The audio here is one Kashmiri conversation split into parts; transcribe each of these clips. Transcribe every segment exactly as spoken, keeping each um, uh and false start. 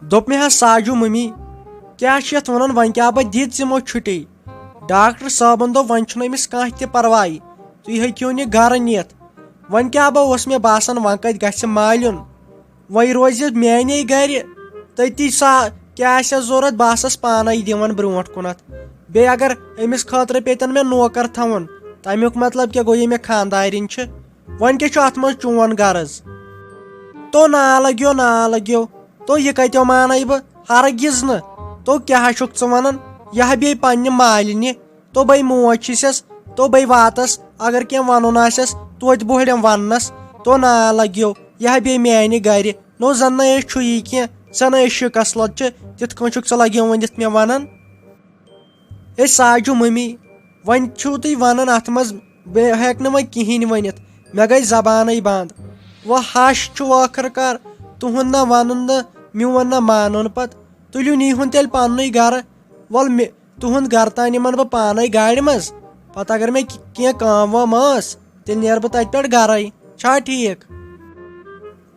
دوٚپ مےٚ حظ ساجو مٔمی، کیٛاہ چھِ یَتھ وَنان، وۄنۍ کیٛاہ بہٕ دِژ یِمو چھُٹی؟ ڈاکٹر صٲبَن دوٚپ وۄنۍ چھُنہٕ أمِس کانٛہہ تہِ پَرواے، تُہۍ ہیٚکِو یہِ گَرٕ نِتھ۔ وۄنۍ کیٛاہ بہٕ اوس مےٚ باسان وۄنۍ کَتہِ گژھِ مالیُن، وۄنۍ روزِ میٛانے گَرِ تٔتی۔ سا کیٛاہ آسٮ۪س ضوٚرَتھ بہٕ آسَس پانَے دِوان برٛونٛٹھ کُنَتھ۔ بیٚیہِ اگر أمِس خٲطرٕ پیٚتَن مےٚ نوکَر تھاوُن، تَمیُک مطلب کیٛاہ گوٚو، یہِ مےٚ خانٛدارِنۍ چھِ؟ وۄنۍ کیٛاہ چھُ اَتھ منٛز چون غرض؟ تو نا لَگیو، نا لَگیو، تو یہِ کَتیو مانَے بہٕ؟ ہرگز نہٕ۔ تو کیٛاہ چھُکھ ژٕ وَنان؟ یہِ ہا بیٚیہِ پنٛنہِ مالِنہِ۔ تو بَے موج چھِسَس، تو بَے واتَس، اگر کینٛہہ وَنُن آسٮ۪س توتہِ بوہڑٮ۪م وَننَس۔ تو نا لَگیو، یہِ ہا بیٚیہِ میٛانہِ گَرِ۔ نو زَن نَے أسۍ چھُ یی کینٛہہ، زَن نَے أسۍ شِکَس لۄت چھِ، تِتھ کٔنۍ چھُکھ ژٕ لَگیو ؤنِتھ مےٚ وَنان۔ اے ساجو مٔمی، وۄنۍ چھِو تُہۍ وَنان اَتھ منٛز، بہٕ ہٮ۪کہٕ نہٕ وۄنۍ کِہیٖنۍ ؤنِتھ، مےٚ گٔے زبانٕے بنٛد۔ وۄنۍ ہَش چھُ ٲخٕر کار، تُہُنٛد نہ وَنُن نہٕ، میون نہ مانُن پَتہٕ۔ تُلِو نیٖہُن تیٚلہِ پنٛنُے گَرٕ۔ وَلہٕ مےٚ، تُہُنٛد گَرٕ تام نِمَن بہٕ پانَے گاڑِ منٛز، پَتہٕ اگر مےٚ کہِ-، کینٛہہ کٲم وٲم ٲس، تیٚلہِ نیرٕ بہٕ تَتہِ پٮ۪ٹھ گَرَے۔ چھا ٹھیٖک؟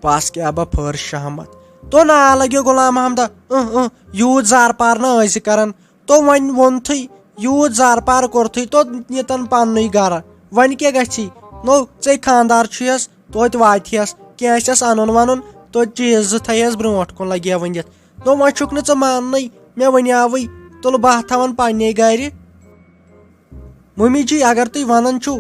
بَس کیٛاہ بہٕ پھٔر شہمت۔ تو نا لَگیو غلام محمدہ، اۭں، اۭں، یوٗت زارپار نہ ٲسۍ زِ کَران۔ تو وۄنۍ ووٚنتھٕے، یوٗت زارپار کوٚرتھٕے، تو ییٚتٮ۪ن پننُے گرٕ۔ وۄنۍ کیٛاہ گژھی؟ نو، ژے خانٛدار چھُیس، توتہِ واتہِ ہس، کینٛہہ آسٮ۪س انُن ونُن، توتہِ چیٖز زٕ تھایس برونٛٹھ کُن لگیا ؤنِتھ۔ نو، وۄنۍ چھُکھ نہٕ ژٕ ماننٕے، مےٚ ونیاوٕے، تُلہٕ بہٕ تھاوان پننے گرِ۔ ممی جی، اگر تُہۍ ونان چھِو،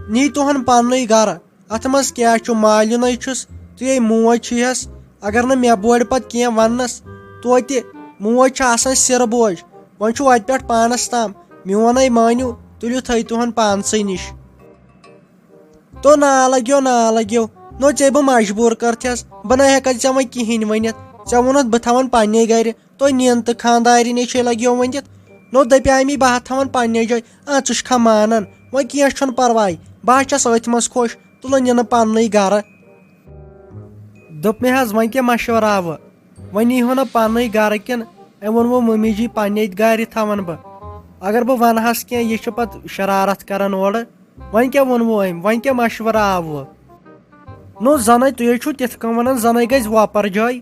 نی تُہن پننُے گرٕ۔ اتھ منٛز کیٛاہ چھُ؟ مالیُنٕے چھُس، تُہۍ ہے موج چھِہس۔ اگر نہٕ مےٚ بورِ پتہٕ کینٛہہ وننس، توتہِ موج چھِ آسان سِرٕ بوج۔ وۄنۍ چھُ وتہِ پٮ۪ٹھ پانس تام، میون ہے مٲنِو، تُلِو تھٲیِو تُہن پانسٕے نِش۔ تو نا لگیو، نا لگیو، نو ژےٚ بہٕ مجبوٗر کٔرتھس، بہٕ نہ ہٮ۪کتھ ژےٚ وۄنۍ کِہینۍ ؤنِتھ۔ ژےٚ ووٚنُتھ بہٕ تھاوَن پننے گرِ، تُہۍ نِن تہٕ خانٛدارِنۍ چھے لگیو ؤنِتھ۔ نو دپیامی بہٕ ہا تھاوَن پننے جایہِ۔ آ، ژٕ چھُکھا مانان؟ وۄنۍ کینٛہہ چھُنہٕ پرواے، بہٕ ہا چھَس أتھۍ منٛز خۄش، تُلہٕ نِنہٕ پننُے گرٕ۔ دوٚپ مےٚ حظ، وۄنۍ کیٛاہ مشورٕ آوٕ؟ وۄنۍ یی ہو نہ پننُے گرٕ کِنہٕ أمۍ ووٚن وۄنۍ مٔمی جی پننے گرِ تھاوَن بہٕ۔ اگر بہٕ ونہٕ ہس کینٛہہ، یہِ چھُ پتہٕ شرارت کران اورٕ۔ وۄنۍ کیٛاہ ووٚنوٕ أمۍ؟ وۄنۍ کیٛاہ مشورٕ آوٕ؟ نو زنے تُہۍ چھِو تِتھ کٔنۍ ونان، زنے گژھِ وۄپر جاے۔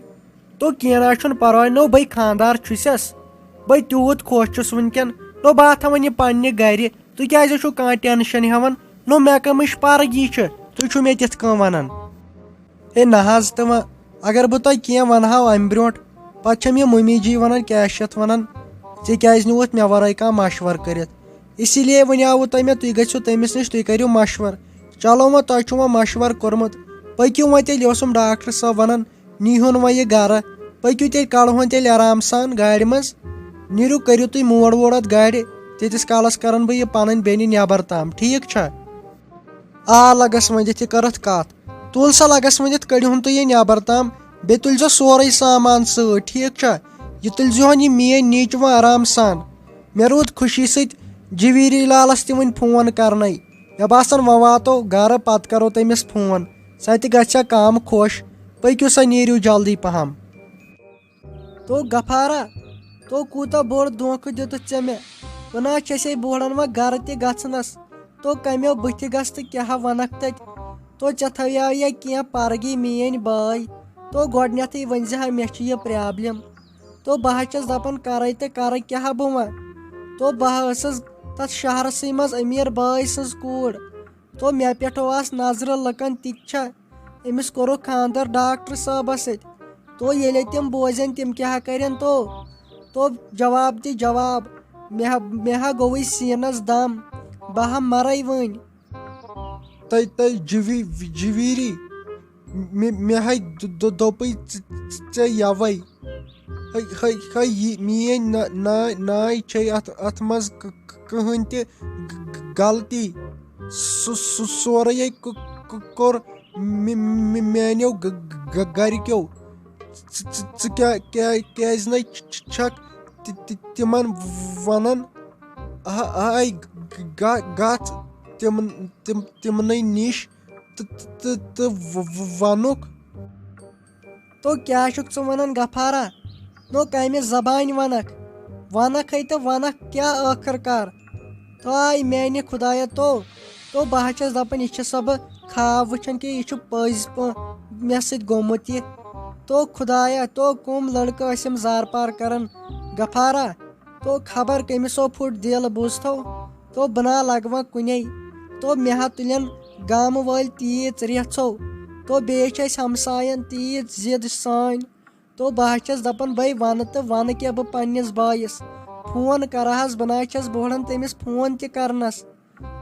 تو کینٛہہ نہ چھُنہٕ پرواے، نو بے خاندار چھُسس، بے تیوٗت خۄش چھُس وٕنکیٚن۔ نو بہٕ ہا تھاوَن یہِ پننہِ گرِ، تُہۍ کیٛازِ چھِو کانٛہہ ٹینشن ہٮ۪وان؟ نو مےٚ کمٕچ پرگی چھِ، تُہۍ چھِو مےٚ تِتھ کٔنۍ ونان۔ ہے نہ حظ، تہٕ وۄنۍ اگر بہٕ تۄہہِ کینٛہہ ونہٕ ہاو امہِ برونٛٹھ، پتہٕ چھم یہِ ممی جی ونان، کیٛاہ چھِ یتھ ونان، ژےٚ کیٛازِ نیوٗتھ مےٚ ورٲے کانٛہہ مشورٕ کٔرِتھ؟ اسی لیے ونیاوُ تۄہہِ مےٚ، تُہۍ گٔژھِو تٔمِس نِش، تُہۍ کٔرِو مشورٕ۔ چلو وۄنۍ، تۄہہِ چھُو وۄنۍ مشورٕ کوٚرمُت، پٔکِو وۄنۍ تیٚلہِ، یہِ اوسُم ڈاکٹر صٲب ونان، نیٖہُن وۄنۍ یہِ گرٕ، پٔکِو تیٚلہِ، کڑہون تیٚلہِ آرام سان گاڑِ منٛز۔ نیٖرِو، کٔرِو تُہۍ موڑ ووڑ اتھ گاڑِ، تیٖتِس کالس کرن بہٕ یہِ پنٕنۍ بیٚنہِ نٮ۪بر تام، ٹھیٖک چھا؟ آ، لگس ؤنِتھ یہِ کٔرٕتھ کتھ۔ تُل سا لگس ؤنِتھ، کٔڑِہُن تُہۍ یہِ نٮ۪بر تام، بیٚیہِ تُلزیو سورُے سامان سۭتۍ، ٹھیٖک چھا؟ یہِ تُلزیوہن یہِ میٲنۍ نیٚچ وۄنۍ آرام سان۔ مےٚ روٗد خوشی سۭتۍ جویری لالس تہِ وٕنۍ فون کرنے۔ مےٚ باسان وۄنۍ واتو گرٕ، پتہٕ کرو تٔمِس فون، سۄ تہِ گژھِ ہا کم خۄش۔ پٔکِو سا، نیٖرِو جلدی پہم۔ تو غفارا، تو کوٗتاہ بوٚڑ دھوکہٕ دیُتُتھ ژےٚ مےٚ۔ بہٕ نہ حظ چھَسے بوڑن وۄنۍ گرٕ تہِ گژھنس۔ تو کمیو بٕتھِ گژھ تہٕ کیٛاہ ونکھ تتہِ؟ تو ژےٚ تھاویاو یا کینٛہہ پرگی میٲنۍ بٲے۔ تو گۄڈنیتھٕے ؤنۍ زِ ہا مےٚ چھِ یہِ پرابلم۔ تو بہٕ حظ چھَس دپان کرے تہٕ کرے کیٛاہ بہٕ وۄنۍ؟ تو بہٕ حظ ٲسٕس تتھ شہرسٕے منٛز امیر بٲے سٕنٛز کوٗر۔ تو مےٚ پٮ۪ٹھ آس نظرٕ لُکن تہِ چھا أمِس کوٚرُکھ خانٛدر ڈاکٹر صٲبس سۭتۍ۔ تو ییٚلے تِم بوزن، تِم کیٛاہ کرن تو؟ تو جواب دِ جواب۔ مےٚ ہا، مےٚ ہا گوٚوُے سیٖنس دم۔ بہٕ ہا مرے وٕنۍ۔ تَے، تَے جِوی-، جِویٖری، مےٚ، مےٚ ہَے دو-، دو-، دوٚپُے ژٕ، ژٕ، ژےٚ یَوَے۔ ہَے، ہَے، ہَے، یہِ میٛٲنۍ نا-، نا-، ناے چھے اَتھ، اَتھ منٛز ک-، ک-، کٕہٕنۍ تہِ غ-، غ-، غلطی۔ سُہ، سُہ سورُے ک-، ک-، کوٚر مےٚ، مےٚ، میٛانیو غ-، غ-، گَرِکیو۔ ژٕ، ژٕ، ژٕ کیٛاہ، کیٛاہ، کیٛازِ نَے چھَکھ تہِ، تہِ، تِمَن وَنان؟ آ-، آے، گَ-، گَژھ تِم، تِم، تِمنٕے نِش۔ تہٕ، تہٕ، تہٕ، تہٕ و-، و-، وَنُکھ۔ تو کیٛاہ چھُکھ ژٕ وَنان غفارا؟ نو کَمہِ زبانہِ وَنَکھ؟ وَنَکھ ہے تہٕ وَنَکھ کیٛاہ ٲخٕر کار؟ تو آے میٛانہِ خۄدایا تو، تو بہٕ ہا چھَس دَپان، یہِ چھِ سا بہٕ خاب وٕچھان کہِ یہِ چھُ پٔزۍ پٲ-، مےٚ سۭتۍ گوٚمُت یہِ؟ تو خدایا، تو کم لڑکہٕ ٲسِم زارپار کران۔ غفارا، تو خبر کٔمِسو پھُٹ دِل بوٗزتھو۔ تو بہٕ نا لگہٕ وۄنۍ کُنے۔ تو مےٚ ہا تُلن گامہٕ وٲلۍ تیٖژ ریژھو۔ تو بیٚیہِ چھِ اَسہِ ہمساین تیٖژ ضد سٲنۍ۔ تو بہٕ ہا چھَس دَپان، بَے وَنہٕ تہٕ وَنہٕ کیٛاہ بہٕ پنٛنِس بٲیِس؟ فون کَرٕ ہَس، بہٕ نہ حظ چھَس بوڑان تٔمِس فون تہِ کَرنَس۔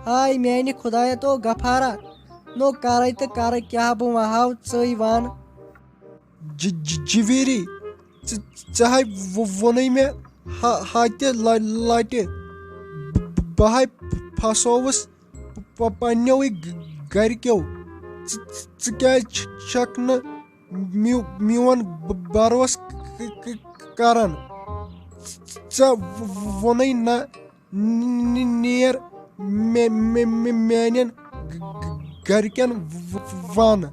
ہاے میٛانہِ خۄدایا، تو غفارا، نو کَرَے تہٕ کَرٕ کیٛاہ بہٕ وَنہٕ ہاو ژٕے وَن۔ ج-، ج-، جویری، ژٕ، ژےٚ ہاے و-، ووٚنُے مےٚ ہا-، ہَتہِ لَ-، لَٹہِ، ب-، ب-، بہٕ ہاے پھسووُس پ-، پننیوٕے گ-، گرِکیو۔ ژٕ، ژٕ، ژٕ کیٛازِ چھ-، چھکھ نہٕ میو-، میون ب-، بروس ک-، ک-، ک-، کران؟ ژےٚ و-، و-، ووٚنُے نہ، ن-، ن-، نیر مے-، مے-، مے-، میانٮ۪ن گ-، گ-، گرِکٮ۪ن و-، و-، وَن۔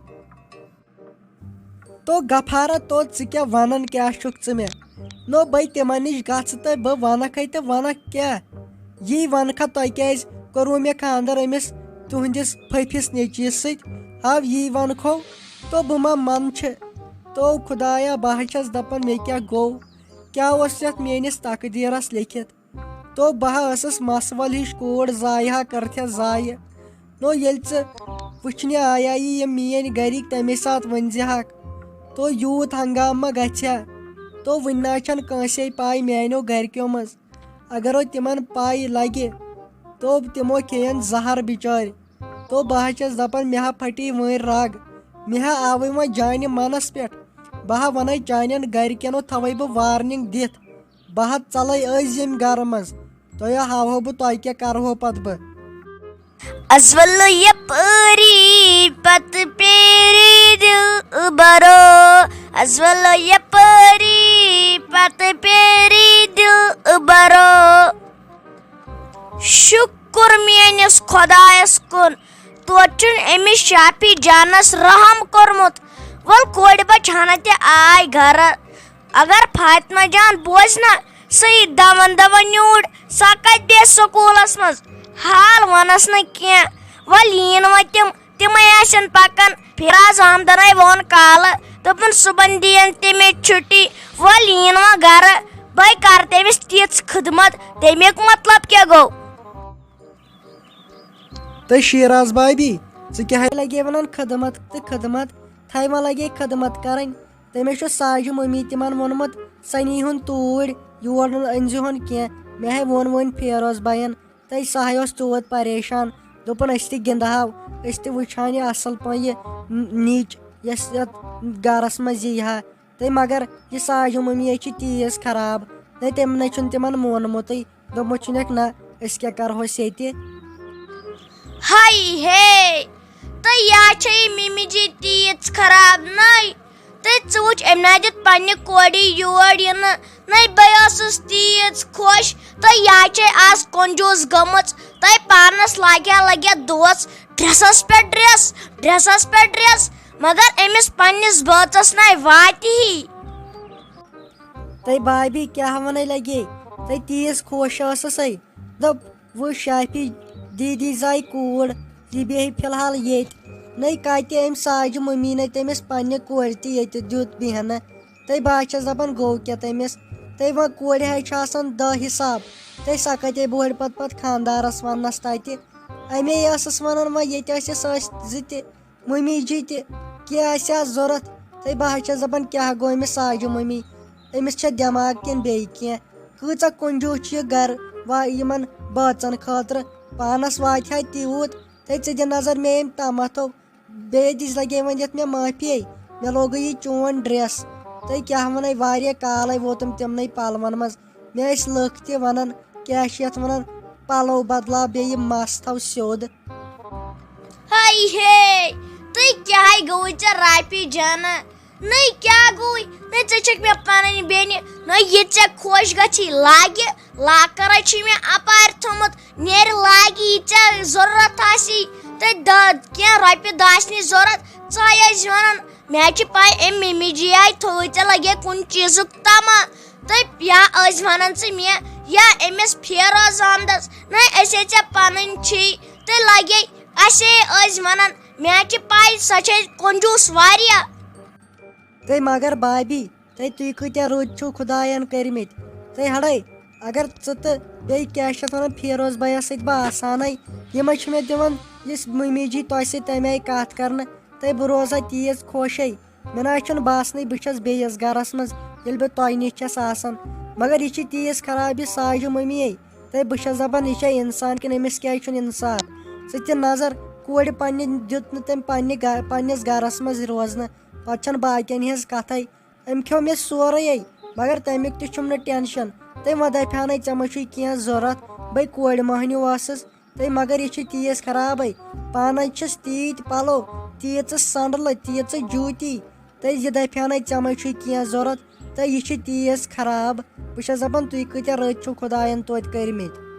تو غفارا، تو ژٕ کیٛاہ ونان کیٛاہ چھُکھ ژٕ مےٚ؟ نو بے تِمن نِش گژھٕ تہٕ بہٕ ونکھے تہٕ ونکھ کیٛاہ؟ یی ونکھا تۄہہِ کیٛازِ کوٚروٕ مےٚ خاندر أمِس تُہنٛدِس پھٔپھِس نیٚچوِس سۭتۍ؟ ہاو یی ونکھو، تو بہٕ ما منہٕ چھِ؟ تو خدایا، بہٕ ہا چھَس دپان مےٚ کیٛاہ گوٚو؟ کیٛاہ اوس یتھ میٲنِس تقدیرس لیٚکھِتھ؟ تو بہٕ ہا ٲسٕس مسول ہِش کوٗر، ضایہِ ہا کٔرتھس ضایہِ۔ نو ییٚلہِ ژٕ وٕچھنہِ آیایی یِم میٲنۍ گرِکۍ، تمے ساتہٕ ؤنۍ زِ ہاکھ۔ تو یوٗت ہنگامہٕ ما گژھِ ہا؟ تو وٕنہِ نہ چھنہٕ کٲنٛسے پاے میانیو گرِکیو منٛز۔ اگرو تِمن پاے لگہِ، تو تِمو کھیٚین زہر بچٲرۍ۔ تو بہٕ ہا چھَس دپان، مےٚ ہا پھٹی وٲنۍ رگ، مےٚ ہا آوٕے وۄنۍ جانہِ منس پٮ۪ٹھ۔ بہٕ ہا ونَے چانٮ۪ن گرِکٮ۪نو، تھاوَے بہٕ وارننگ دِتھ۔ بہٕ ہا ژلے أزۍ ییٚمہِ گرٕ منٛز۔ تۄہہِ ہاوہو بہٕ، تۄہہِ کیٛاہ کرہو پتہٕ بہٕ۔ از ولو یپٲری پتہٕ پیری دِل برو، از ولو یپٲری پتہٕ پیری دِل برو۔ شُکُر میٲنِس خۄدایس کُن، توتہِ چھُن أمِس شافی جانس رحم کوٚرمُت۔ ول کورِ بچہٕ ہنا تہِ آے گرٕ۔ اگر فاطمہ جان بوزِ نا، سُہ یی دون دون یوٗرۍ، سۄ کتہِ بیٚہہِ سکوٗلس منٛز؟ حال ونس نہٕ کینٛہہ۔ ول یِیِن وۄنۍ تِم، تِمے آسن پکان۔ فراز احمدن ہے ووٚن کالہٕ، دوٚپُن صُبحن دِیِن تٔمِس چھُٹی۔ ول یِیِن وۄنۍ گرٕ، بہٕ کرٕ تٔمِس تِژھ خدمت، تمیُک مطلب کیٛاہ گوٚو؟ تہٕ شیراز بابی، ژٕ کیٛاہ لگے ونان خدمت تہٕ خدمت؟ تھے ما لگے خدمت کرٕنۍ؟ تٔمِس چھُ ساجہِ مٔمی تِمن ووٚنمُت، سۄ نیٖہُن توٗرۍ، یور نہٕ أنۍزِہون کینٛہہ۔ مےٚ ہے ووٚن وۄنۍ فیروز بھین، تہٕ سُہ ہے اوس تیوٗت پریشان۔ دوٚپُن، أسۍ تہِ گِنٛدہاو، أسۍ تہِ وٕچھہان یہِ اصل پٲٹھۍ یہِ ن-، نِچ، یۄس یتھ گرس منٛز یی ہا۔ تہٕ مگر یہِ ساجہِ مٔمی ہے چھِ تیٖژ خراب، نہ تٔمۍ نہ چھُنہٕ تِمن مونمُتٕے۔ دوٚپمُت چھُنکھ، نہ، أسۍ کیٛاہ کرہوس ییٚتہِ؟ ہاے ہے، تہٕ یا چھے یہِ مِمی جی تیٖژ خراب نَے؟ تہٕ ژٕ وٕچھ، أمۍ نہ دیُت پننہِ کورِ یور یِنہٕ، نَے بہٕ ٲسٕس تیٖژ خۄش، تہٕ یا چھے آز کنجوٗس گٔمٕژ، تہٕ پانس لاگیا لگیا دوس ڈریسس پٮ۪ٹھ ڈریس، ڈریسس پٮ۪ٹھ ڈریس، مگر أمِس پننِس بٲژس نَے واتہِ ہی۔ تہٕ بابی کیٛاہ وَنَے لَگے؟ تہٕ تیٖژ خۄش ٲسٕسَے۔ دوٚپ، وۄنۍ شافی دیٖدی زایہِ کوٗر، یہِ بیٚہہِ فی الحال ییٚتہِ۔ نَے کَتہِ أمۍ ساجہِ مٔمی نَے تٔمِس پنٛنہِ کورِ تہِ ییٚتہِ دیُت بیٚہنہٕ۔ تہٕ بہٕ ہا چھَس دَپان، گوٚو کیٛاہ تٔمِس؟ تہٕ وۄنۍ کورِ ہَے چھِ آسان دَہ حِساب۔ تہٕ سۄ کَتہِ بوہرِ پَتہٕ پَتہٕ خانٛدارَس وَننَس تَتہِ؟ اَمے ٲسٕس وَنان، وۄنۍ ییٚتہِ ٲسِس أسۍ زٕ تہِ۔ مٔمی جی تہِ کینٛہہ آسہِ ہا ضوٚرَتھ، تہٕ بہٕ ہا چھَس دَپان، کیٛاہ گوٚو أمِس ساجہِ مٔمی؟ أمِس چھا دٮ۪ماغ کِنہٕ بیٚیہِ کینٛہہ؟ کۭژاہ کنجوٗس چھِ یہِ گَرٕ وا-، یِمَن بٲژَن خٲطرٕ۔ پانَس واتہِ ہا تیوٗت، تہٕ ژٕ دِ نظر مےٚ أمۍ تامَتھو۔ بیٚیہِ دِژ لَگے وۄنۍ یَتھ مےٚ معٲفی۔ مےٚ لوگُے یہِ چون ڈرٛٮ۪س۔ تہٕ کیٛاہ وَنَے، واریاہ کالَے ووتُم تِمنٕے پَلوَن منٛز۔ مےٚ ٲسۍ لٕکھ تہِ وَنان، کیٛاہ چھِ یَتھ وَنان، پَلو بدلاو بیٚیہِ، مَس تھاو سیوٚد۔ ہاے ہے، تُہۍ کیٛاہ گوٚوٕ ژےٚ رافی جانہ؟ نٔے کیٛاہ گوٚوٕے؟ نٔے ژٕ چھَکھ مےٚ پَنٕنۍ بیٚنہِ، نٔے یہِ ژےٚ خۄش گژھی لاگہِ، لاکَرَے چھُے مےٚ اَپارِ تھوٚمُت، نیرِ لاگہِ یہِ ژےٚ ضروٗرت آسی، تہٕ دَ-، کینٛہہ رۄپیہِ دَہ آسہِ نہٕ ضروٗرت، ژٕ ہَے ٲسۍ وَنان، مےٚ چھِ پَے أمۍ مِمی جی آے تھوٚوُے ژےٚ لَگے کُنہِ چیٖزُک تَما، تہٕ یا ٲسۍ وَنان ژٕ مےٚ یا أمِس فیروز احمدَس، نَے أسے ژےٚ پَنٕنۍ چھی، تہٕ لَگے اَسے ٲسۍ وَنان، مےٚ چھِ پَے سۄ چھے کنجوٗس واریاہ۔ تہٕ مگر بابی، تہٕ تُہۍ کۭتیٛاہ رٕتۍ چھِو خۄدایَن کٔرمٕتۍ۔ تہٕ ہڑے، اگر ژٕ تہٕ بیٚیہِ کیٛاہ چھِ اَتھ وَنان، فیروز بھایَس سۭتۍ بہٕ آسان ہے، یِمَے چھِ مےٚ دِوان یُس مٔمی جی تۄہہِ سۭتۍ تَمہِ آیہِ کَتھ کَرنہٕ، تہٕ بہٕ روزٕ ہا تیٖژ خۄش ہے۔ مےٚ نہ حظ چھُنہٕ باسنٕے بہٕ چھَس بیٚیِس گَرَس منٛز، ییٚلہِ بہٕ تۄہہِ نِش چھَس آسان۔ مگر یہِ چھِ تیٖژ خراب یہِ ساجہِ مٔمی ہے۔ تہٕ بہٕ چھَس دَپان، یہِ چھا اِنسان کِنہٕ أمِس کیٛازِ چھُنہٕ اِنصاف؟ ژٕ تہِ نظر، کورِ پنٛنہِ دیُت نہٕ تٔمۍ پنٛنہِ گَ-، پنٛنِس گَرَس منٛز روزنہٕ، پَتہٕ چھَنہٕ باقیَن ہِنٛز کَتھَے۔ أمۍ کھیوٚو مےٚ سورُے ہے، مگر تَمیُک تہِ چھُم نہٕ ٹٮ۪نشَن۔ تٔمۍ وۄنۍ دَپہِ ہا نَے، ژےٚ ما چھُے کینٛہہ ضوٚرَتھ؟ بَے کورِ مۄہنیوٗ ٲسٕس، تہٕ مگر یہِ چھِ تیٖژ خرابٕے۔ پانَے چھِس تیٖتۍ پَلو، تیٖژٕ سَنڈلہٕ، تیٖژٕ جوٗتی، تہٕ یہِ دَپہِ ہا نَے، ژےٚ ما چھُے کینٛہہ ضوٚرَتھ؟ تہٕ یہِ چھِ تیٖژ خراب۔ بہٕ چھَس دَپان، تُہۍ کۭتیٛاہ رٕتۍ چھِو خۄدایَن توتہِ کٔرمٕتۍ۔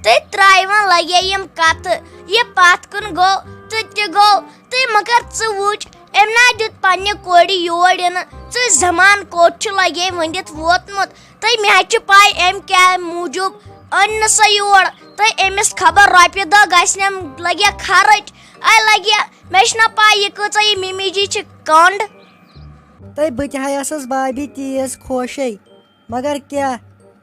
تہٕ ترٛاوان لگے یِم کتھٕ، یہِ پتھ کُن گوٚو تہٕ تہِ گوٚو۔ تہٕ مگر ژٕ وٕچھ، أمۍ نا دیُت پننہِ کورِ یور یِنہٕ۔ ژٕ زمان کوٚت چھُ لگے ؤنِتھ ووتمُت؟ تہٕ مےٚ حظ چھِ پاے أمۍ کیٛاہ موٗجوٗب أنۍ نہٕ سۄ یور۔ تہٕ أمِس خبر رۄپیہِ دہ گژھِ نم لگے خرٕچ۔ اے لگے، مےٚ چھِ نہ پاے یہِ کۭژاہ یہِ مِمی جی چھِ کنڈ۔ تہٕ بہٕ تہِ ہا ٲسٕس بابی تیز خۄشے۔ مگر کیٛاہ،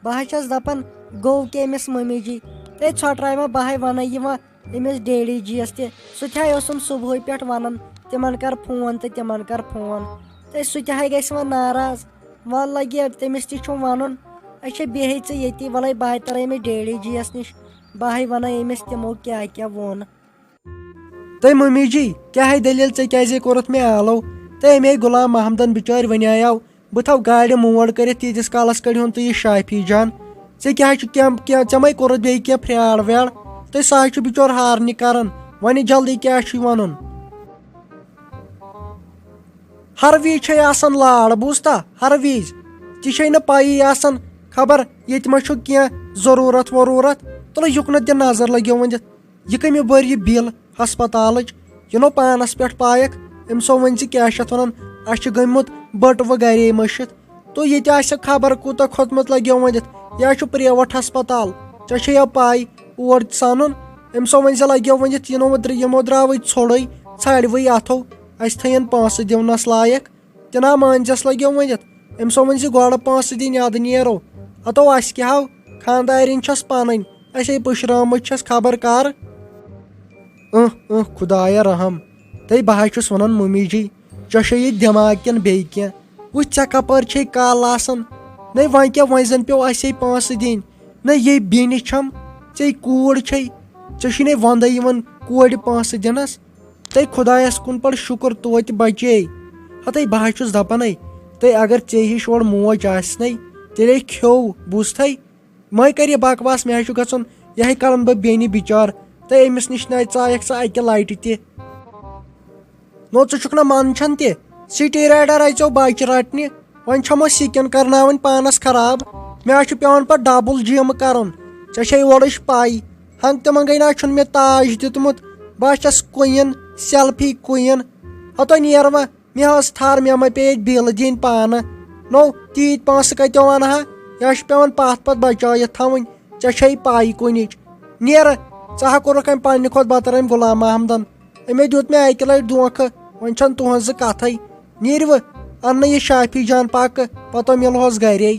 بہٕ حظ چھَس دَپان، گوٚو کیٛاہ أمِس مٔمی جی؟ ہے، ژھۄٹراے ما بہٕ ہَے وَنَے یہِ وۄنۍ أمِس ڈیڈی جِیَس تہِ۔ سُہ تہِ ہَے اوسُم صُبحٲے پٮ۪ٹھ وَنان، تِمَن کَر فون تہٕ تِمَن کَر فون۔ تہٕ سُہ تہِ ہَے گژھِ وۄنۍ ناراض۔ وَلہٕ لَگہِ تٔمِس تہِ چھُم وَنُن، أسۍ چھِ بِہِتھ ژٕ ییٚتی، وَلَے بہٕ ہَے تَرَے أمِس ڈیڈی جِیَس نِش، بہٕ ہَے وَنَے أمِس تِمو کیٛاہ کیٛاہ ووٚن۔ تہٕ مٔمی جی، کیٛاہ ہے دٔلیٖل، ژےٚ کیٛازِ کوٚرُتھ مےٚ آلو؟ تہٕ اَمے غلام محمدن بِچٲرۍ وَنیٛاو، بہٕ تھاو گاڑِ موڑ کٔرِتھ تیٖتِس کالَس کٔڑۍ ہُن تہٕ یہِ شافی جان۔ ژےٚ کیٛاہ چھُ کینٛہہ، کینٛہہ، ژےٚ مَے کوٚرُتھ بیٚیہِ کینٛہہ فرٛاڈ ویڈ؟ تہٕ سُہ حظ چھُ بِچور ہارنہِ کَران۔ وَنہِ جلدی کیٛاہ چھُے وَنُن؟ ہر وِزِ چھے آسان لاڑ، بوٗزتھا؟ ہر وِزِ۔ ژےٚ چھے نہٕ پَیی آسان، خبر ییٚتہِ ما چھُ کینٛہہ ضروٗرت وروٗرت۔ تُلہٕ یُکنَتھ دِ نظر، لَگیو وۄنۍ دِتھ۔ یہِ کٔمہِ بٔر یہِ بِل ہسپتالٕچ؟ یہِ نو پانس پٮ۪ٹھ پایکھ۔ أمۍ سو ؤنۍ زِ کیٛاہ چھِ اَتھ وَنان، اَسہِ چھِ گٔمٕتۍ بٔٹوٕ گرے مٔشِتھ۔ تو ییٚتہِ آسہِ خبر کوٗتاہ کھوٚتمُت، لَگیو ؤنِتھ۔ یہِ حظ چھُ پریوٹ ہسپتال، ژےٚ چھے یا پاے اور ژَنُن۔ أمۍ سو ؤنۍ زِ لَگیو ؤنِتھ، یِنو درٛ-، یِمو درٛاوٕے ژھوٚڑٕے، ژھاڑوٕے اَتھو۔ اَسہِ تھٲیِن پونٛسہٕ دِونَس لایق۔ تہِ نا مٲنزٮ۪س لَگیو ؤنِتھ۔ أمۍ سو ؤنۍ زِ گۄڈٕ پونٛسہٕ دِنۍ، اَدٕ نیرو۔ ہتو اَسہِ کیٛاہ ہاو، خانٛدارِنۍ چھَس پَنٕنۍ، اَسے پُشرٲومٕژ چھَس خبر کر۔ اۭں، اۭں، خدایا رحم۔ تَے بہٕ حظ چھُس وَنان مُمی جی، ژےٚ چھے یہِ دٮ۪ماغ کِنہٕ بیٚیہِ کینٛہہ؟ وٕچھ ژےٚ کَپٲرۍ چھے کَل آسان؟ نَے وۄنۍ کیٛاہ، وۄنۍ زَن پیوٚو اَسے پونٛسہٕ دِنۍ۔ نَے یے بیٚنہِ چھَم، ژے کوٗر چھے، ژےٚ چھُے نَے وَندَے یِوان کورِ پونٛسہٕ دِنَس۔ تَے خۄدایَس کُن پَر شُکُر توتہِ بَچے۔ ہَتَے بہٕ حظ چھُس دَپَنَے، تَے اگر ژے ہِش اورٕ موج آسہِ نَے، تیٚلے کھیوٚو، بوٗزتھَے؟ مَے کَر یہِ بَکواس، مےٚ حظ چھُ گژھُن، یہِ ہَے کَرَن بہٕ بیٚنہِ بِچار، تَے أمِس نِش نَے ژایَکھ ژٕ اَکہِ لَٹہِ تہِ۔ نو، ژٕ چھُکھ نہ منٛدچھان تہِ؟ سٹیرایڈ رَژیو بَچہِ رَٹنہِ، وۄنۍ چھَمو سِکِن کَرناوٕنۍ پانَس خراب۔ مےٚ حظ چھُ پٮ۪وان پَتہٕ ڈبل جِم کَرُن۔ ژےٚ چھے اورٕچ پَے، ہنٛگ تہٕ منٛگَے نہ حظ چھُنہٕ مےٚ تاج دیُتمُت۔ بہٕ حظ چھَس queen، selfie queen۔ ہَتو نیر وۄنۍ، مےٚ ٲس تھَر، مےٚ مہ پیٚیہِ اَتہِ بِل دِنۍ پانہٕ۔ نو، تیٖتۍ پونٛسہٕ کَتیو اَنہٕ ہا؟ یہِ حظ چھُ پٮ۪وان پَتھ پَتھ بَچٲیِتھ تھاوٕنۍ۔ ژےٚ چھے پَے کُنِچ۔ نیر، ژٕ ہا کوٚرُکھ أمۍ پنٛنہِ کھۄتہٕ بَتر أمۍ غلام محمدَن۔ أمۍ دیُت مےٚ اَکہِ لَٹہِ دھوکہٕ، وۄنۍ چھَنہٕ تُہٕنٛزٕ کَتھَے۔ نیٖرِوٕ، اَننہٕ یہِ شافی جان پَکہٕ، پَتہٕ مِلہوس گَرے۔